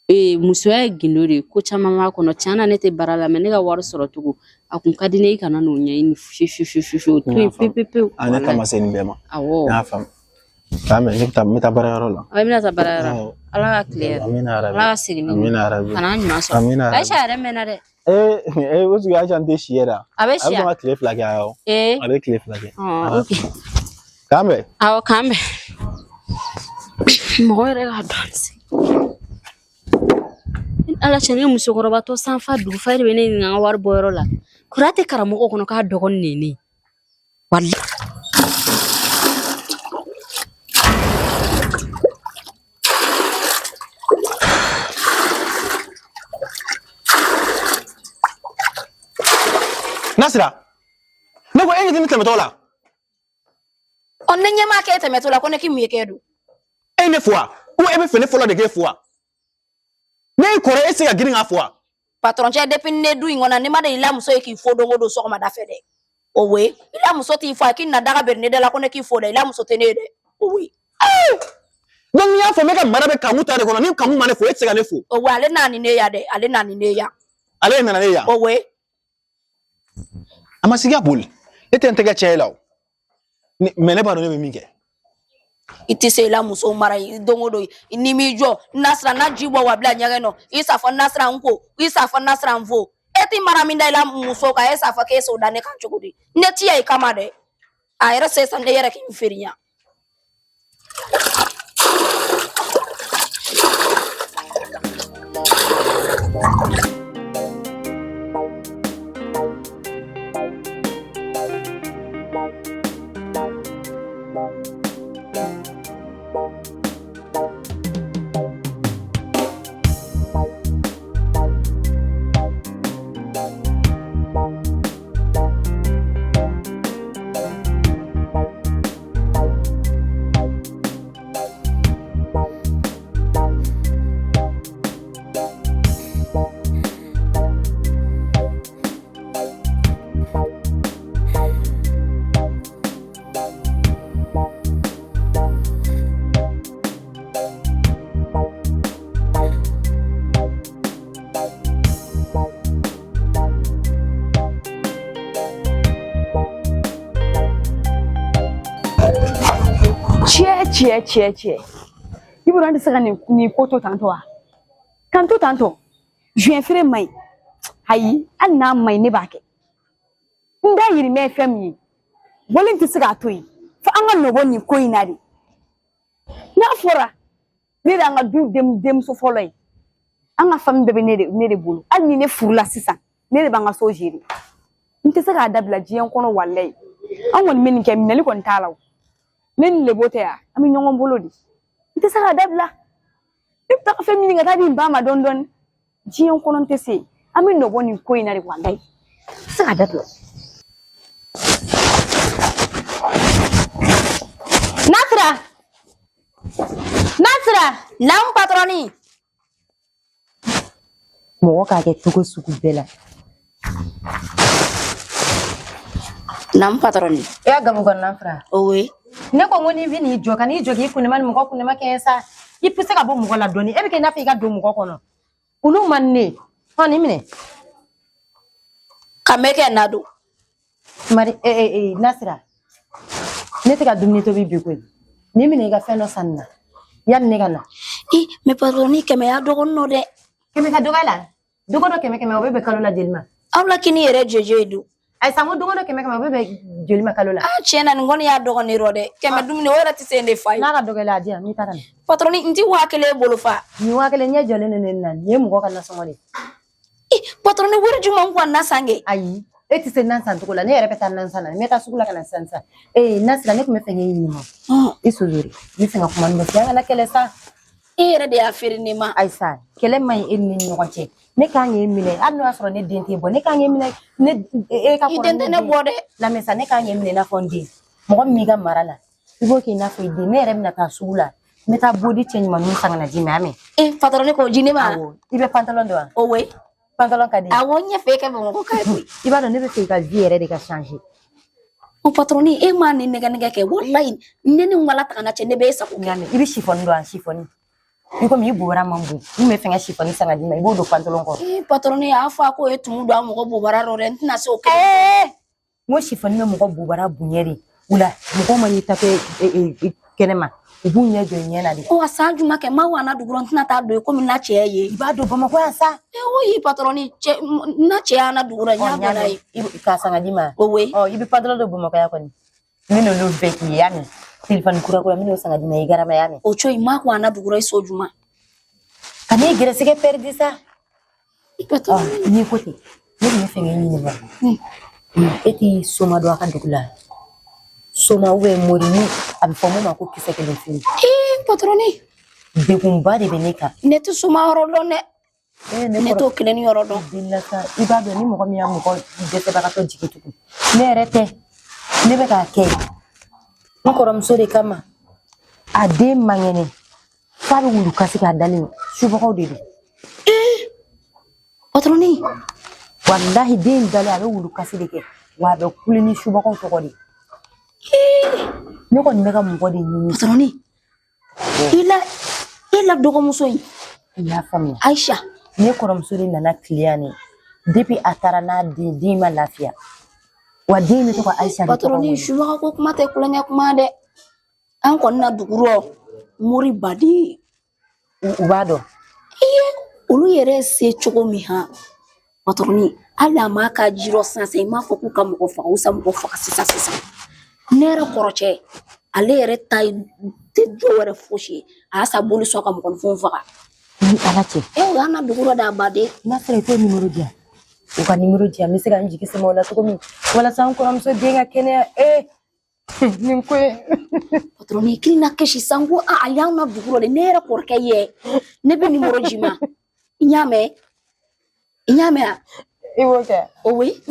ye. Musoya ye gindo de ye, ko caman b'a kɔnɔ. Tiɲɛ na ne tɛ baara la, mais ne ka wari sɔrɔ cogo a kun ka di ne ye, i kana n'o ɲɛɲini fiyewu fiyewu fiyewu fiyewu, o to yen pewu pewu pewu. A ne ta ma se nin bɛɛ ma. Awɔ. N y'a faamu. K'a mɛn, ne bɛ taa, n bɛ taa baarayɔrɔ la. I bɛna taa baarayɔrɔ. Ala ka tile hɛrɛ. Amina yarabi. Ala ka segin ni Amina yarabi. ka n'an ɲuman sɔrɔ. Amina yarabi. Ayisa yɛrɛ mɛnna dɛ. Ee, o sigi Ayisa tɛ si yɛrɛ. A bɛ A si bɛ sɔn ka tile 2 kɛ awɔ. Ee. A bɛ tile 2 kɛ. Ok. K'an bɛn. Awɔ, k'an bɛn. Mɔgɔ yɛrɛ k'a dɔn se. Ala cɛ, ne musokɔrɔba tɔ sanfa dugufa de bɛ ne ɲininka an ka wari bɔyɔrɔ la. Kura tɛ karamɔgɔ kɔnɔ k'a dɔgɔnin de ye ne ye. Walayi. Nasira, ne ko e ɲɛ tɛ ne tɛmɛtɔ la. Ɔ, ne ɲɛ m'a kɛ e tɛmɛtɔ la, ko ne k'i mun ye kɛ don. E ne fo wa? Ou e bɛ fɛ ne fɔlɔ de k'e fo wa? Ne y'i kɔrɔ, e tɛ se ka girin k'a fo wa? Patron cɛ, depuis ne du in kɔnɔ, ne ma deli i la muso ye k'i fo don o don sɔgɔmada fɛ dɛ. O we, i la muso t'i fo, a k'i na daga beri ne da la ko ne k'i fo dɛ, i la muso tɛ ne ye dɛ. O we. Donc n'i y'a fɔ, ne ka mara bɛ Kanku ta de kɔnɔ, ni Kanku ma ne fo, e tɛ se ka ne fo. O we, ale nana ni ne ya dɛ, ale nana ni ne ya. Ale nana ne ya. O we. A ma sigi a boli. Ne tɛ n tɛgɛ cɛ e la o. Mais ne b'a dɔn ne bɛ min kɛ. I tɛ se i la muso mara don o don, n'i m'i jɔ Nasira na ji bɔ wa bila ɲɛgɛn nɔ, i s'a fɔ Nasira n ko, i s'a fɔ Nasira n fo. E ti mara min da i la muso kan, e s'a fɔ k'e s'o da ne kan cogo di? Ne ti ya i kama dɛ. A yɛrɛ sisan ne yɛrɛ k'i feriya. Cɛ cɛ cɛ, i bolo an tɛ se ka nin ko to tantɔ wa? K'an to tantɔ, joint feere man ɲi. Ayi, hali n'a man ɲi, ne b'a kɛ. N dayirimɛ ye fɛn min ye, wali n tɛ se k'a to yen fo an ka nɔ bɔ nin ko in na de. N'a fɔra ne de y'an ka du denmuso fɔlɔ ye, an ka famille bɛɛ bɛ ne de bolo. Hali ni ne furula sisan, ne de b'an ka so gérer. N tɛ se k'a dabila diɲɛ kɔnɔ, walayi. An kɔni bɛ nin kɛ, minɛli kɔni t'a la o. Ne ni lebo tɛ yan, an bɛ ɲɔgɔn bolo de. N tɛ se k'a dabila. Ne bɛ taga fɛn min ka taa di n ba ma dɔɔni dɔɔni. Diɲɛ kɔnɔ n tɛ se. An bɛ nɔ bɔ nin ko in na de, walayi. N tɛ se k'a dabila. Nasira! Nasira! Naamu patɔrɔni. Mɔgɔ k'a kɛ cogo sugu bɛɛ la. Naamu patɔrɔni. E y'a gamu kɔnɔna fara. Owe. Ne ko n ko n'i bɛ n'i jɔ, ka n'i jɔ k'i kundama ni mɔgɔ kundama kɛ sa, i bɛ se ka bɔ mɔgɔ la dɔɔni. E bɛ kɛ i n'a fɔ i ka don mɔgɔ kɔnɔ. Olu man di ne ye. Hɔn, nin minɛ. Ka mɛ kɛ na don. Mari, eh, eh, Nasira. Ne tɛ ka dumuni tobi bi koyi. Nin minɛ, i ka fɛn dɔ san nin na. Yanni ne ka na. I, mais patɔrɔni, 100 y'a dɔgɔnin nɔ dɛ. 100 ka dɔgɔ la. Dogo dɔ 100 100, o bɛ bɛn kalo la joli ma? Aw la kini yɛrɛ jeje don. Ayi sa, n ko dogo dɔ 100 100, o bɛ bɛn joli ma kalo la? Ah, tiɲɛ na, nin kɔni y'a dɔgɔnin rɔ dɛ. 100 dumuni, o yɛrɛ tɛ se ne fa ye. N'a ka dɔgɔ i la, a di yan, n bɛ taa ka na. Patɔrɔni, n ti 1000 bolo fa. Nin 1000 ɲɛ jɔlen don ne na, nin ye mɔgɔ ka nasɔngɔ de ye. I, patɔrɔni, wari jumɛn ko na san kɛ? Ayi, e tɛ se nan san cogo la, ne yɛrɛ bɛ taa nan san na, n bɛ taa sugu la ka na sisan sisan. Ee Nasira, ne tun bɛ fɛ k'e ɲininka. I sozori, n bɛ fɛ ka kuma nin fɛ, an kana kɛlɛ sa. E yɛrɛ de y'a feere ne ma. Ayi sa, kɛlɛ man ɲi e ni ne ni ɲɔgɔn cɛ. Ne kan k'e minɛ, hali n'o y'a sɔrɔ ne den t'e bɔ, ne kan k'e minɛ, ne e ka I kɔrɔ den ni tɛ ne den ye. bɔ dɛ. Lamɛn sa, ne kan k'e minɛ i n'a fɔ n den. Mɔgɔ min b'i ka mara la, i b'o kɛ i n'a fɔ i den. Ne yɛrɛ bɛna taa sugu la, n bɛ taa bodi cɛ ɲumanninw san ka na d'i ma, y'a mɛn? E, patɔrɔni k'o di ne ma. Awɔ, i bɛ pantalon don wa? Owe. Pantalon ka di. Awɔ, n ɲɛ fɛ e kɛ Bamakɔ ka ye koyi. I b'a dɔn, ne bɛ fɛ i ka vie yɛrɛ de ka changer. O patɔrɔni, e m'a ne nɛgɛ nɛgɛ kɛ, walayi, ne ni wala tagana cɛ, ne bɛ e sago N kɛ. y'a mɛn, i bɛ chiffon don wa? Chiffon. I komi i bobara man bon, n tun bɛ fɛ ka chiffon san ka d'i ma, i b'o don pantalon kɔrɔ. Ee patɔrɔni, a fɔ a k'o ye tumu don a mɔgɔ bobara rɔ dɛ, n tɛna se o kɛ. Ɛɛ, n ko chiffon bɛ mɔgɔ bobara bonya de. O la mɔgɔw man'i tape kɛnɛma, u b'u ɲɛ jɔ i ɲɛ na de. Ko wa san juma kɛ, ma wa na dugurɔ, n tɛna taa don yen komi n na cɛ ye. I b'a dɔn Bamakɔ yan sa. E o yi patɔrɔni, cɛ n na cɛ y'an na dugurɔ, n y'a bɔ n'a ye. K'a san ka d'i ma. Owe. Ɔ, i bɛ pantalon don Bamakɔ yan kɔni. N bɛ n'olu bɛɛ k'i ye, y'a mɛn? Telefɔni kura kura, n bɛ n'o san ka d'i ma, i garama, y'a mɛn? O cogo in ma ko a na dugurɔ, i so juma. Ka n'i gɛrɛsɛgɛ pɛridi sa. Patɔrɔni. N'i ko ten, ne tun bɛ fɛ k'e ɲininka. E t'i soma dɔn a ka dugu la? Soma ou bien mori ni a bɛ fɔ mun ma ko kisɛ kelen fili. Ee patɔrɔni. Degunba de bɛ ne kan. Ne tɛ soma yɔrɔ dɔn dɛ. Ne Ne t'o kelen yɔrɔ dɔn. Delila sa, i b'a dɔn ni mɔgɔ min y'a mɔgɔ dɛsɛbagatɔ jigi tugun. Ne yɛrɛ tɛ, ne bɛ k'a kɛ n kɔrɔmuso de kama. A den man kɛnɛ, f'a bɛ wulu kasi k'a dalen, subagaw de don. Patɔrɔni. Walahi, den dalen, a bɛ wulu kasi de kɛ, wa a bɛ kule ni subagaw tɔgɔ de. Ne kɔni bɛ ka mɔgɔ de ɲini. Patɔrɔni. I la dɔgɔmuso in. I y'a faamuya. Aisha. Ne kɔrɔmuso de nana tile yan ne. Depuis a taara n'a den, den ma lafiya. Wa den bɛ to ka Aisha de tɔgɔ Patɔrɔni, wele. subaga ko kuma tɛ kulonkɛ kuma dɛ. An kɔni na dugurɔ, mori baden. U b'a dɔn. Iye, olu yɛrɛ se cogo min han. Patɔrɔni, hali a m'a ka jirɔ sisan, i m'a fɔ k'u ka mɔgɔ faga, u sa mɔgɔ faga sisan sisan. Ne yɛrɛ kɔrɔcɛ, ale yɛrɛ ta tɛ dɔ wɛrɛ fosi ye. A y'a sa boli sɔn ka mɔgɔninfinw faga. Ni Ala cɛ. E, o y'an na dugu dɔ a baden. N'a sɔrɔ i t'o nimoro di yan. U ka nimoro di yan, n bɛ se ka n jigi sɛmɛ o la cogo min. Walasa n kɔrɔmuso den ka kɛnɛya. Ee, nin ko ye. Patɔrɔni, k'i na kisi sanko a y'an na dugu dɔ de. Ne yɛrɛ kɔrɔkɛ ye. Ne bɛ nimoro ji ma. I y'a mɛn? I y'a mɛn wa? I b'o kɛ. O oui.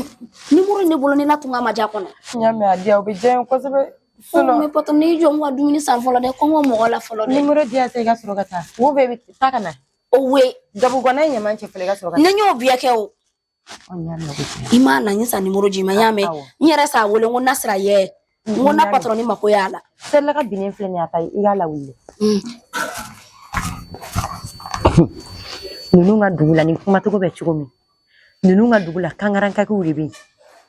Nimoro ne bolo, ne la tunga ma ja kɔnɔ. N y'a mɛn, a di yan, o bɛ diya n ye kosɛbɛ. Sinon. Mais patɔrɔni, i jɔ n ka dumuni san fɔlɔ dɛ, kɔngɔ mɔgɔ la fɔlɔ dɛ. Nimoro di yan sa, i ka sɔrɔ ka taa. Wo bɛɛ bɛ taa ka na. O oui. Gabu kɔnɔ ye ɲaman cɛ fɔlɔ, i ka sɔrɔ ka taa. Ne y'o bɛɛ kɛ o. N y'a mɛn, o bɛ diya. I m'a na n san nimoro ji ma, n y'a mɛn. N yɛrɛ s'a wele, n ko Nasira yɛ. N ko na patɔrɔni mako y'a la. Selila ka binnen filɛ nin ye, a ta i k'a lawuli. Ninnu ka dugu la, nin kumacogo bɛ cogo min. Ninnu ka dugu la, kankarankakiw de bɛ yen.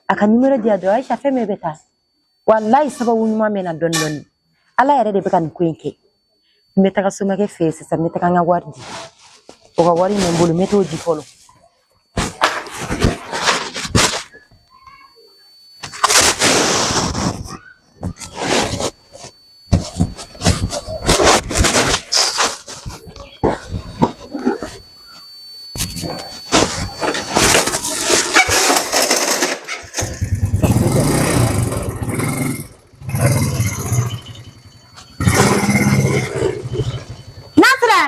A ka nimoro di yan dɔrɔn, Ayisa, fɛn bɛɛ bɛ taa. Walayi, sababu ɲuman bɛ na dɔɔni dɔɔni. Ala yɛrɛ de bɛ ka nin ko in kɛ. N bɛ taga somakɛ fɛ yen sisan, n bɛ taga n ka wari di. O ka wari bɛ n bolo, n bɛ t'o di fɔlɔ. Nasira!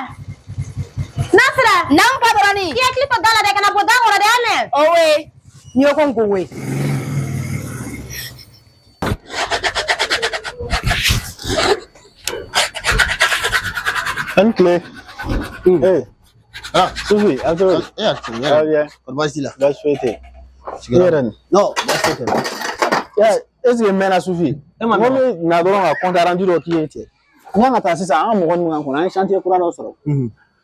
Nasira! Naamu patɔrɔni. I hakili to da la dɛ, kana bɔ da kɔrɔ dɛ, y'a mɛn? Owe. N'i ko ko n ko we. A ni tile. Ee. Ah. Sufi, a bɛ cogo di? E y'a cogo Ça va bien? Kɔri baasi t'i la? Baasi foyi tɛ yen. I yɛrɛ ni? Non, baasi foyi tɛ. Ya, est ce que n mɛnna Sufi? E ma N ko mɛn n bɛ na dɔrɔn ka compte rendu dɔ k'i ye cɛ. N kan ka taa sisan, an ka mɔgɔ ninnu kan kɔnɔ, an ye chantier kura dɔ sɔrɔ.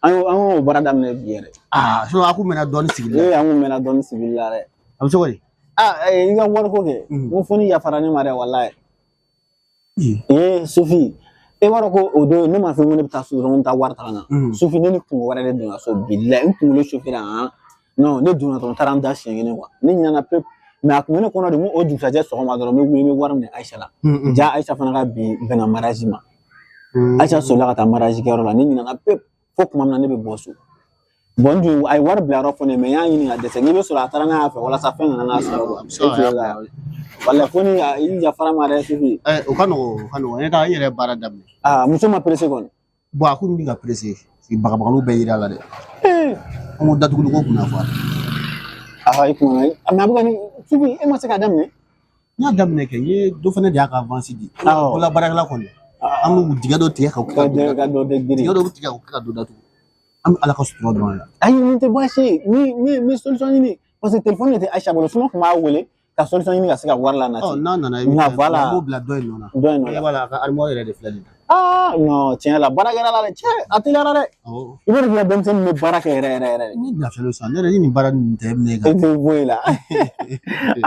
An y'o baara daminɛ bi yɛrɛ. Ah, sinon a kun mɛnna dɔɔni sigili la. Ee, an kun mɛnna dɔɔni sigili la dɛ. A bɛ cogo di? Ah, i ka wariko kɛ. N ko fo ni yafara ne ma dɛ, walayi. Ee, Sufi, e b'a dɔn ko o don ne m'a fɔ ko ne bɛ taa so dɔrɔn n bɛ taa wari ta ka na. Sufi, ne ni kungo wɛrɛ de donna so bilayi, n kunkolo sufira han. Non, ne donna dɔrɔn n taara n da siɲɛ kelen quoi. Ne ɲinɛna pewu. Mais a kun bɛ ne kɔnɔ de, n ko o dugusajɛ sɔgɔma dɔrɔn n bɛ wuli n bɛ wari minɛ Ayisa la. Ja Ayisa fana ka bi bɛnna mariage ma. Ayisa sɔrɔla ka taa mariage kɛyɔrɔ la, ne ɲinɛna pewu fo tuma min na ne bɛ bɔ so. Bon, n dun a ye wari bila yɔrɔ fɔ ne ye, mais n y'a ɲini ka dɛsɛ. N'i bɛ sɔrɔ a taara n'a y'a fɛ walasa fɛn kana n'a sɔrɔ quoi. E tulo la. Walayi fo ni i yafara n ma dɛ Sufi. O ka nɔgɔn, o ka nɔgɔn. Ne ka n yɛrɛ baara daminɛ. Aa, muso ma pressé kɔni. Bon, a kun bɛ ka pressé. Bagabagaliw bɛɛ yira a la dɛ. An ko datuguli ko kun na fɔ a la. Aa, i kuma na. Mais a bɛ ka nin Sufi, e ma se k'a daminɛ. N y'a daminɛ kɛ, n ye dɔ fana de y'a ka avance di. Awɔ. Bolola baarakɛla kɔni. An b'u dingɛ dɔ tigɛ ka Ka dɔ ka dɔ de girin. Dingɛ dɔ bɛ tigɛ k'o kɛ ka dɔ datugu. An bɛ Ala ka sutura dɔrɔn de la. Ayi, nin tɛ baasi ye. Ni ni ni solution ɲini. Parce que téléphone de tɛ Ayisa bolo. Sinon kun b'a wele ka solution ɲini ka se ka wari lanati. Ɔ, n'a nana i bɛ Nka taa, voilà. n b'o bila dɔ in nɔ na. Dɔ in nɔ la. E b'a la, a ka armoire yɛrɛ de filɛ nin ye. Aa, non, tiɲɛ la, baara kɛra la dɛ. Cɛ, a teliyara dɛ. Awɔ. I b'a dɔn k'i ka denmisɛnnin bɛ baara kɛ yɛrɛ yɛrɛ yɛrɛ de. Ni lafiyalen sisan, ne yɛrɛ ni nin baara ninnu tɛ, e bɛ ne E ka. tɛ bɔ i la.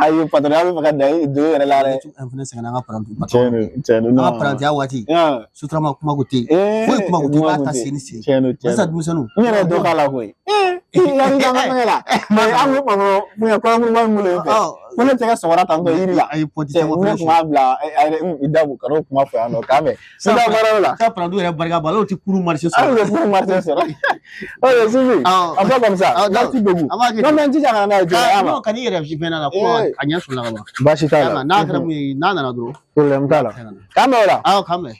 Ayi, patron, a bɛ fɛ ka dan i don i yɛrɛ la dɛ. An fana sɛgɛnna an ka paranti. Tiɲɛ don, tiɲɛ don. An ka parantiya waati. Sotrama kuma ko tɛ yen. Foyi kuma ko tɛ yen, i b'a ta sen ni sen. Tiɲɛ don, tiɲɛ Sisan don. denmisɛnninw. N yɛrɛ ye dɔ k'a la koyi. Ee, i hakili t'an ka fɛngɛ la. Mais an ko patron, fɛngɛ kɔɲɔmusoba min bolo yen fɛ. Ko ne tɛ ka sɔgɔra tantɔ yiri la. Ayi, pɔnti Cɛ, caman ne fana kun b'a bila, a yɛrɛ, i da bɔ, ka n'o kuma fɔ yan nɔ, k'a mɛn. N taa baara yɔrɔ la. Sa parantiw yɛrɛ barika b'a la, olu tɛ kurun marché sɔrɔ. Hali u bɛ kurun marché sɔrɔ. Ok, Sufi, Awɔ. on fait comme ça. Awɔ, Merci beaucoup. An b'a kɛ Non, ten. mais n jija ka na n'a ye joona, y'a mɛn? Non, kan'i yɛrɛ fi fɛn na la, ko a ɲɛ sɔrɔla ka ban. Baasi t'a la. N'a kɛra mun ye, n'a nana dɔrɔn. Problème t'a la. K'an bɛn o la. Awɔ, k'an bɛn.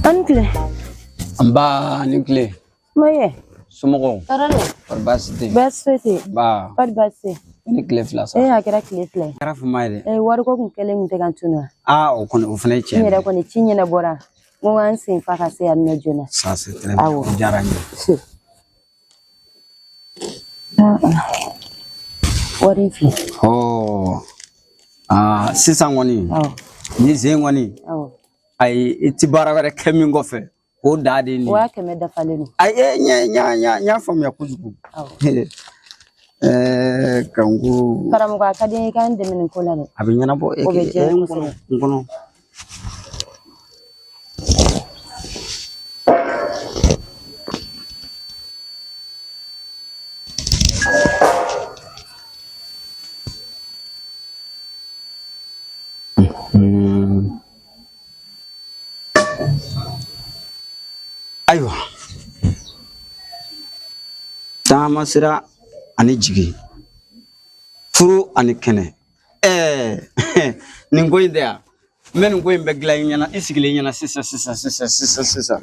An ni tile. Nba ni tile. Maye. Somɔgɔw? Tɔɔrɔ de. Kɔri baasi tɛ yen? Baasi foyi tɛ yen. Ba. Kɔri baasi tɛ yen? I ni tile fila sa. Ee, a kɛra tile fila ye. A kɛra fama ye dɛ. Ee, wariko kun kɛlen kun tɛ ka n tunu wa? Aa, o kɔni o fana ye tiɲɛ N yɛrɛ ye. kɔni ci ɲɛnabɔra. N ko n ka n sen fa ka se yan nɔ joona. Ça c'est très bien. Awɔ. O diyara n ye. Wari in filɛ. Ɔ. Aa, sisan kɔni. Awɔ. Nin sen kɔni. Awɔ. Ayi, i ti baara wɛrɛ kɛ min kɔfɛ. O da de ye nin ye. 100 000 dafalen don. Ayi, n y'a faamuya kojugu. Awɔ. Ɛɛ, kanko. Karamɔgɔ, a ka di n ye i ka n dɛmɛ nin ko la dɛ. A bɛ ɲɛnabɔ. O bɛ diya n ye N kɔnɔ, kosɛbɛ. n kɔnɔ. Ayiwa, taama sira ani jigi, furu ani kɛnɛ. Ɛɛ, nin ko in tɛ yan, n bɛ nin ko in bɛɛ dilan i ɲɛna, i sigilen ɲɛna sisan sisan sisan sisan sisan.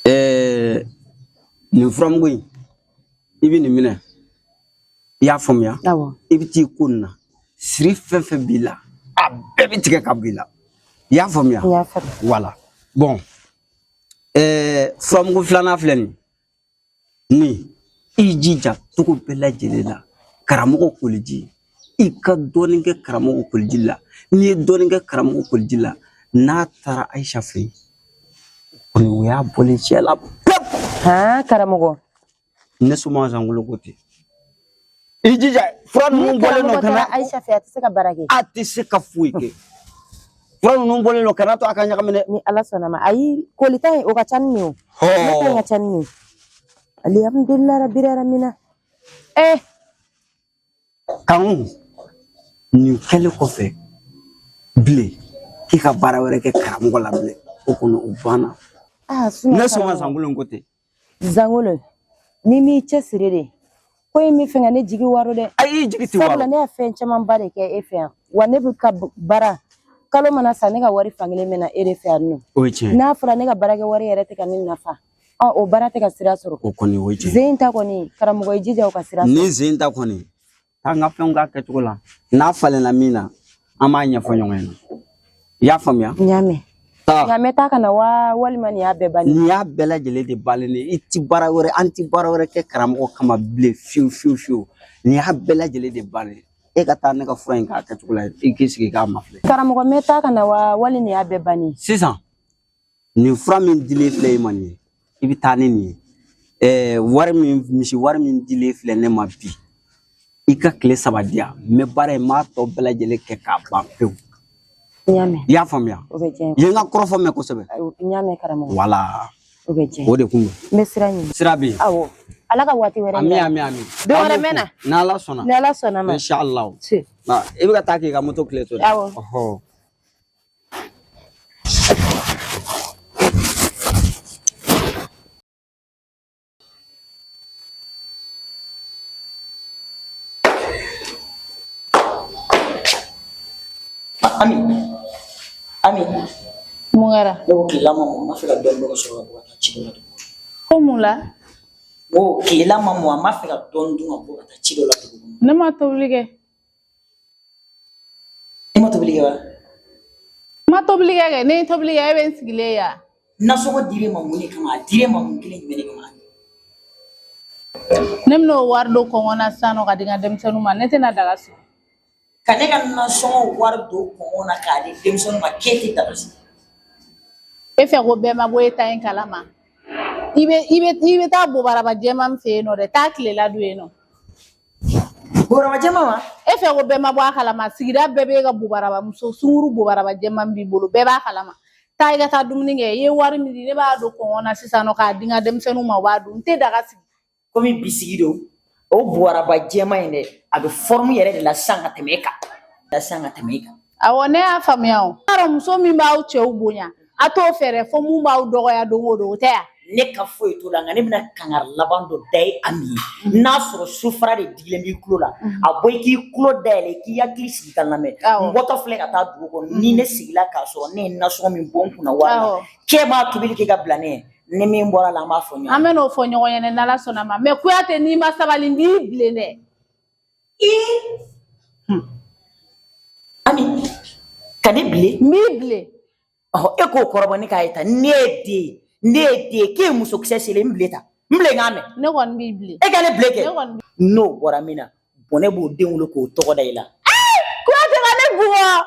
Ɛɛ, nin furamugu in, i bɛ nin minɛ, i y'a faamuya? Awɔ. I bɛ t'i ko nin na, siri fɛn fɛn b'i la, a A bɛɛ bɛ tigɛ ka bɔ i la. I y'a faamuya? N y'a faamuya. Voilà. Bon, furamugu filanan filɛ nin ye. Nin, i jija cogo bɛɛ lajɛlen la, karamɔgɔ koliji, i ka dɔɔnin kɛ karamɔgɔ koliji la. N'i ye dɔɔnin kɛ karamɔgɔ koliji la, n'a taara Ayisa fɛ yen, o kɔni o y'a bɔlen cɛ la pewu. Han, karamɔgɔ. Ne soma Zangolo ko ten. I jija fura Ni ninnu bɔlen karamɔgɔ don ka taara na. Ayisa fɛ, a tɛ se ka baara kɛ. A tɛ se ka foyi kɛ. Fura ninnu bɔlen don, kana to a ka ɲagami dɛ. Ni Ala sɔnna ma. Ayi, kolita in o ka ca ni nin ye o. Ne ta in ka ca ni nin ye. Alihamudulila rabbil alamina. Kanu, nin kɛlen kɔfɛ bilen, k'i ka baara wɛrɛ kɛ karamɔgɔ la bilen, o kɔni o banna. Ah, sinon Ne soma karamɔgɔ. Zangolo ko ten. Zangolo, n'i m'i cɛsiri de, ko in bɛ fɛ ka ne jigi waro dɛ. Ayi, i jigi tɛ Sabula waro. ne ye fɛn camanba de kɛ e fɛ yan. Wa ne bɛ ka baara, kalo mana sa, ne ka wari fankelen bɛ na e de fɛ yan nɔ. O ye tiɲɛ ye. N'a fɔra ne ka baarakɛ wari yɛrɛ tɛ ka ne nafa, ɔ o baara tɛ ka sira sɔrɔ. O kɔni o ye tiɲɛ ye. Zen ta kɔni, karamɔgɔ, i jija o ka sira sɔrɔ. Ni zen ta kɔni, k'an ka fɛnw k'a kɛcogo la, n'a falenna min na, an b'a ɲɛfɔ ɲɔgɔn ɲɛna. I y'a faamuya? N y'a mɛn. Taa. Nka n bɛ taa ka na wa, walima nin y'a bɛɛ bannen? Nin y'a bɛɛ lajɛlen de balen ye. I ti baara wɛrɛ, an ti baara wɛrɛ kɛ karamɔgɔ kama bilen fiyewu fiyewu fiyewu. Nin y'a bɛɛ lajɛlen de bannen ye. E ka taa ne ka fura in k'a kɛcogo la, i k'i sigi k'a mafilɛ. Karamɔgɔ, n bɛ taa ka na wa, wali nin y'a bɛɛ bannen? Sisan, nin fura min dilen filɛ i ma nin ye, i bɛ taa ni nin ye. Wari min, misi wari min dilen filɛ ne ma bi, i ka tile 3 di yan, n bɛ baara in, n b'a tɔ bɛɛ lajɛlen kɛ k'a ban pewu. N y'a mɛn. I y'a faamuya? O bɛ diya n I ye n ka kɔrɔfɔ mɛn kosɛbɛ. ye. N y'a mɛn, karamɔgɔ. Wala. O bɛ diya n O de kun don. N bɛ sira ɲini. Sira bɛ yen. Awɔ. Ala ka waati wɛrɛ Ami yira. ami ami. Don wɛrɛ n bɛ na. N'Ala sɔnna. Ni Ala sɔnna ma. Inshallah. Si. I bɛ ka taa k'i ka moto tile to dɛ. Awɔ. Ɔhɔ. Ami, Ami. Mun kɛra? Ne ko tilela ma mɔ, n b'a fɛ ka dɔɔnin dun ka sɔrɔ ka bɔ ka taa ci dɔ la dugu kɔnɔ. Ko mun la? N ko tilela ma mɔ, an b'a fɛ ka dɔɔnin dun ka bɔ ka taa ci dɔ la dugu kɔnɔ. Ne ma tobili kɛ. E ma tobili kɛ wa? N ma tobili kɛ, ne ye tobili kɛ, e bɛ n sigilen yan. Nasɔngɔ dir'e ma mun de kama? A dir'e ma mun kelen jumɛn de kama? Ne bɛn'o wari don kɔngɔ na sisan nɔ ka di n ka denmisɛnninw ma, ne tɛna daga sigi. Ka ne ka nasɔngɔ wari don kɔngɔ na k'a di denmisɛnninw ma, k'e tɛ daga sigi. E fɛ ko bɛɛ ma bɔ e ta in kalama. I bɛ taa bobaraba jɛman min fɛ yen nɔ dɛ, taa tilela dun yen nɔ. Bobaraba jɛman wa? E fɛ ko bɛɛ ma bɔ a kalama, sigida bɛɛ b'e ka bobaraba muso sunkuru bobaraba jɛman b'i bolo, bɛɛ b'a kalama. Taa i ka taa dumuni kɛ, i ye wari min di, ne b'a don kɔngɔ na sisan nɔ k'a di n ka denmisɛnninw ma, u b'a dun. N tɛ daga sigi. Komi bisigi don, o bobaraba jɛman in dɛ, a bɛ forme yɛrɛ de la sisan ka tɛmɛ e kan. La sisan ka tɛmɛ e kan. Awɔ, ne y'a faamuya o. Y'a dɔn muso min b'aw cɛw bonya, a t'o fɛ dɛ, fo mun b'aw dɔgɔya don o don, o tɛ yan. Ne ka foyi t'o la, nka ne bɛna kangari laban dɔ da ye Ami ye. N'a sɔrɔ sofara de digilen b'i tulo la, a bɔ i k'i tulo dayɛlɛ, i k'i hakili sigi ka lamɛn. N bɔtɔ filɛ ka taa dugu kɔnɔ, ni ne sigila k'a sɔrɔ ne ye nasɔngɔ min bɔ n kunna wari la, k'e b'a tobili kɛ ka bila ne ye, ni min bɔra la, an b'a fɔ ɲɔgɔn ye. An bɛ n'o fɔ ɲɔgɔn ɲɛna n'Ala sɔnna ma. Mɛ Kuyate, n'i ma sabali, n b'i bilen dɛ. Ami, ka ne bilen? N b'i bilen. Ɔhɔ, e k'o kɔrɔbɔ ne k'a ye tan. Ne ye den ye, ne ye den ye, k'e ye musokisɛ selen, n bilen ta, n bilen k'a mɛn. Ne kɔni b'i bilen. E ka ne bilen kɛ. Ne kɔni. N'o bɔra min na, bɔnɛ b'o den wolo k'o tɔgɔ da i la. Kuyate ka ne bugɔ.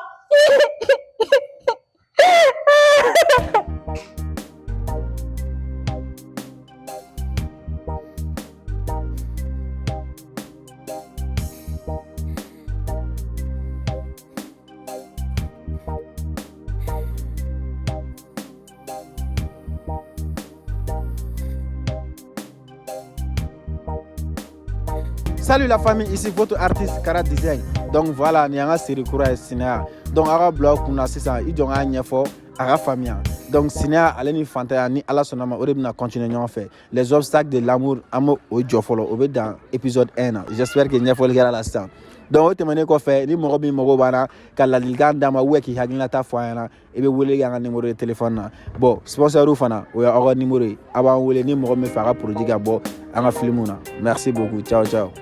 Salut la famille, ici votre artiste Kara Design. Donc voilà, nin y'an ka série kura ye, Sinaya. Donc aw ka bila aw kunna sisan, i jɔ n k'a ɲɛfɔ a ka faamuya. Donc sinaya ale ni fantanya, ni Ala sɔnna ma, o de bɛna continuer ɲɔgɔn fɛ. Les obstacles de l'amour, an b'o o jɔ fɔlɔ, o bɛ dan épisode 1 na. J'espère que ɲɛfɔli kɛra la sisan. Donc o tɛmɛnen kɔfɛ, ni mɔgɔ min mago b'an na ka ladilikan d'an ma ou k'i hakilinata fɔ an ɲɛna, i bɛ wele kɛ an ka numéro de téléphone na. Bon, sponsor fana, o y'aw ka numéro ye, a b'an wele ni mɔgɔ min fɛ a ka produit ka bɔ an ka film na. Merci beaucoup, ciao ciao.